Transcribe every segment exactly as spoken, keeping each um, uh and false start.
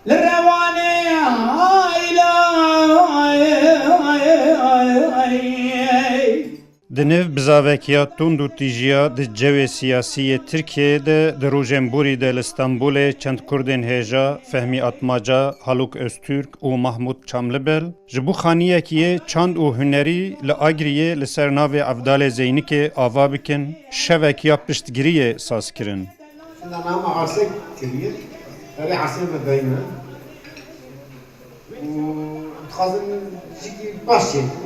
Li Rewanê hayla. Di nêv bizavekiya tund û tîjiya di cewê siyasî yê Tirkiyeyê de di rojên borî de li Stenbolê çend Kurdên hêja Fehmî Atmaca, Haluk Öztürk û Mahmut Çamlibel ji bo xaniyekî yê çand û hunerî li Agiriyê li ser navê Evdalê Zeynikê ava bikin, şevek ya piştgiriyê saz kirin. Şinda nama arsê kiriye, berê arsê me deyne. Û em dixwazin jikî baş çêbikin.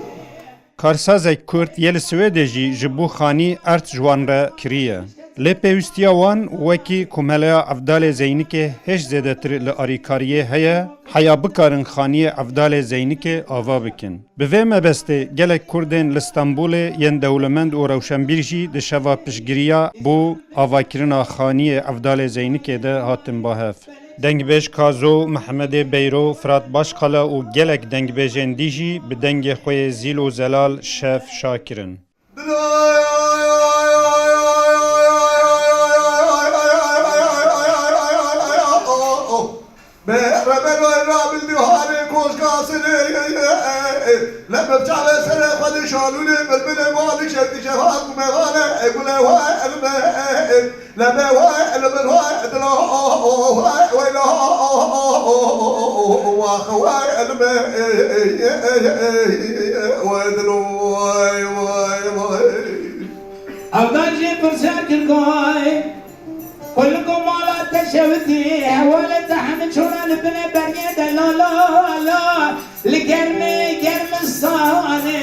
Karsazek Kurd yê li Swêdê jî ji bo xanî erd ji wan re kiriye. Lê pêwîstiya wan wekî Komeleya Evdalê Zeynikê hêj zêdetir li arîkariyê heye, heya bikarin xaniyê Evdalê Zeynikê ava bikin. Bi vê mebestê gelek Kurdên li Stenbolê yên dewlemend û rewşenbîr jî di şeva piştgiriya bo avakirina xaniyê Evdalê Zeynikê de hatin ba hev. Dengbêj Kazo, Mehemedê Beyro, Firat Başkala û gelek dengbêjên dî jî bi dengê xwe yê zîl û zelal şev şa kirin. Evdan jê pirsiyar kir goy, Xwe li ku mala te şewitî, hevalê te hemî çûne li binê bergê de la la la, li germê germistanê.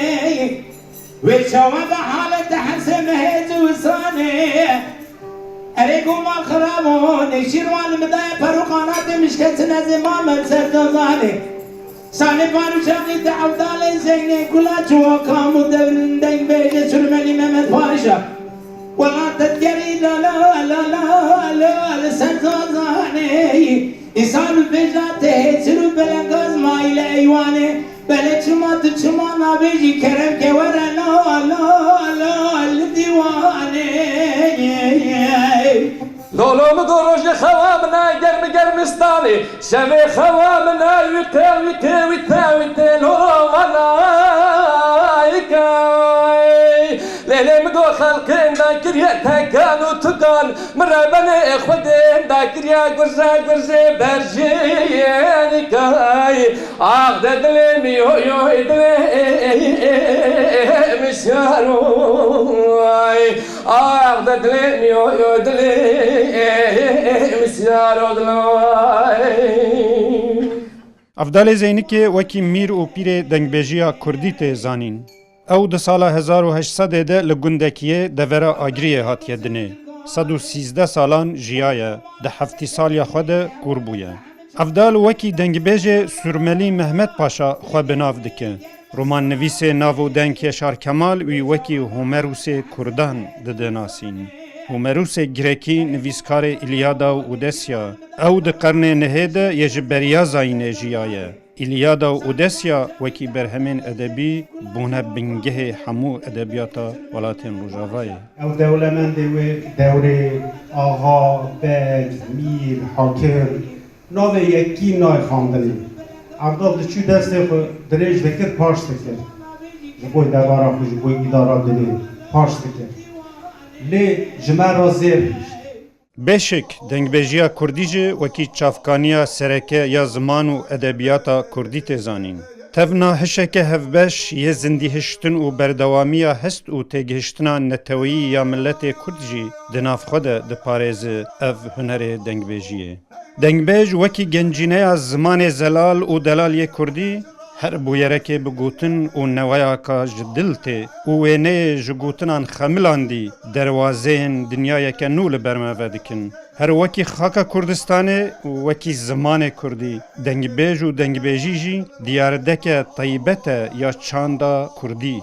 Wê çawa be halê te hesê mehê ziwistanê. Erê ku mal xirab o, nêşîrwan li min daye per û qanatê min ji kesin ez ê mamem ser dozanê. Salê Farûşaqî te Evdalê Zeynê, gula çiwa kam û devrin dengbêjê Surmelî Mehmet Paşa. Wela te digerî la la la la la li ser zazanê. Îsal û bêja te hêsir û belengaz mayîle eywanê. Belê çima tu çima nabêjî kerem ke were la la la li dîwanê. Dolo min do rojê xewa min e germi germistanê, şevê xewa min e wî tê wî tê wî tê wî tê lo vanayke. Lêlê min do xelqên dakiriye tekan û tukan, min rebenê xwedên dakiriye gurze gurzê berjênike. Ax de dilê min oy oy dilê min şar oy. Ax de dilê min oy oy dilê min şar o dilê. Evdalê Zeynikê wekî mîr û pîrê dengbêjiya kurdî tê zanîn. Ew di sala hezar û heşt sedê de li gundekiyê devera Agiriyê hatiye dinê. Sed û sîzdeh salan jiyaye, di heftî saliya xwe de kûr bûye. Evdal wekî dengbêjê Surmelî Mehmet Paşa xwe bi nav dike. Romannivîsê nav û deng Yaşar Kemal wî wekî Homerûsê kurdan dide nasîn. Homerûsê girekî nivîskarê Îlyada û Odesya, ew di qernê nihê de yê ji beriya zayînê jiyaye. Îlyada û Odesya wekî berhemên edebî bûne bingehê hemû edebiyata welatên Rojavayê. Ew dewlemendê wê dewrê axa, beg, mîr, hakim, navê yekî nayê xandinê. Evdal diçû destê xwe dirêj dikir, pars dikir. Ji bo debara xwe, ji bo îdara dilê pars dikir. Lê ji me re zêr hişt. Bêşik, dengbêjiya kurdî jî wekî çavkaniya sereke ya ziman û edebiyata kurdî tê zanîn. Tevna hişeke hevbeş yê zindîhiştin û berdewamiya hest û têgihiştina neteweyî ya miletê kurd jî di nav xwe de diparêzi ev hunerê dengbêjiyê. Dengbêj wekî gencîneya zimanê zelal û delal yê kurdî, her bûyerekê bi gotin û neweyaka ji dil tê û wêneyê ji gotinan xemilandî, derwazeyên dinyayeke nû li ber me vedikin. Her wekî xaka Kurdistanê û wekî zimanê kurdî, dengbêj û dengbêjî jî diyardeke taybet e ya çanda kurdî.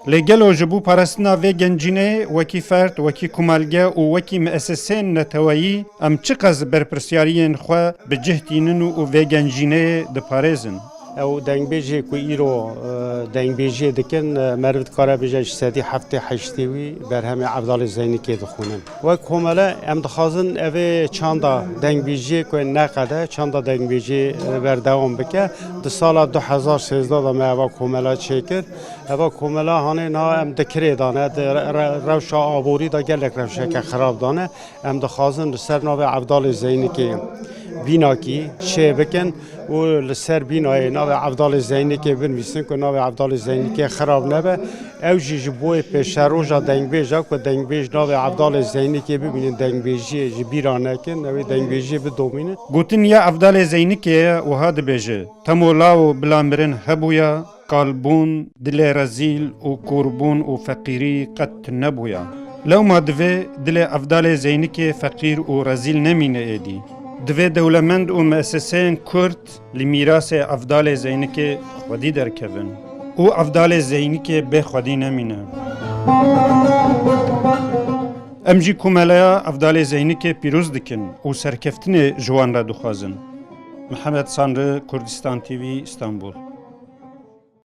Lê gelo ji bo parastina vê gencîneyê wekî ferd, wekî komelge û wekî mieseseyên neteweyî em çiqas berpirsyariyên xwe bi cih tînin û vê gencîneyê diparêzin? Ew dengbêjê ku îro, e, dengbêjiyê dikin, e, meriv dikare bêje ji sedî heftê heştê wî berhemê Evdalê Zeynikê dixwînin. Wek komele em dixwazin evê çanda dengbêjiyê ku neqede, çanda dengbêjiyê, e, berdewam bike. Di sala du hezar sêzdeh de me eva komela çêkir. Eva komela hanê niha em di kirê de ne, di re-, re-, rewşa aborî de gelek rewşeke xirab de ne. Em dixwazin li ser navê Evdalê Zeynikê bînakî çê bikin û li ser bînayê navê Evdalê Zeynikê binivîsin ku navê Evdalê Zeynikê xirab nebe. Ew jî ji bo wê pêşeroja dengbêja ku dengbêj navê Evdalê Zeynikê bibînin, dengbêjiyê ji bîra nekin, ew ê dengbêjiyê bidomînin. Gotin ya Evdalê Zeynikê ye, wiha dibêje, Temo law bila mirin hebûya, kalbûn, dilê rezîl û korbûn û feqîrî qet tune bûya. Lewma divê dilê Evdalê Zeynikê feqîr û rezîl nemîne êdî. Divê dewlemend û mieseseyên Kurd li mîrasê Evdalê Zeynikê xwedî derkevin û Evdalê Zeynikê bê xwedî nemîne. Em jî Komeleya Evdalê Zeynikê pîroz dikin û serkeftinê ji wan re dixwazin. Mihemed Sanri, Kurdistan T V, Îstanbul.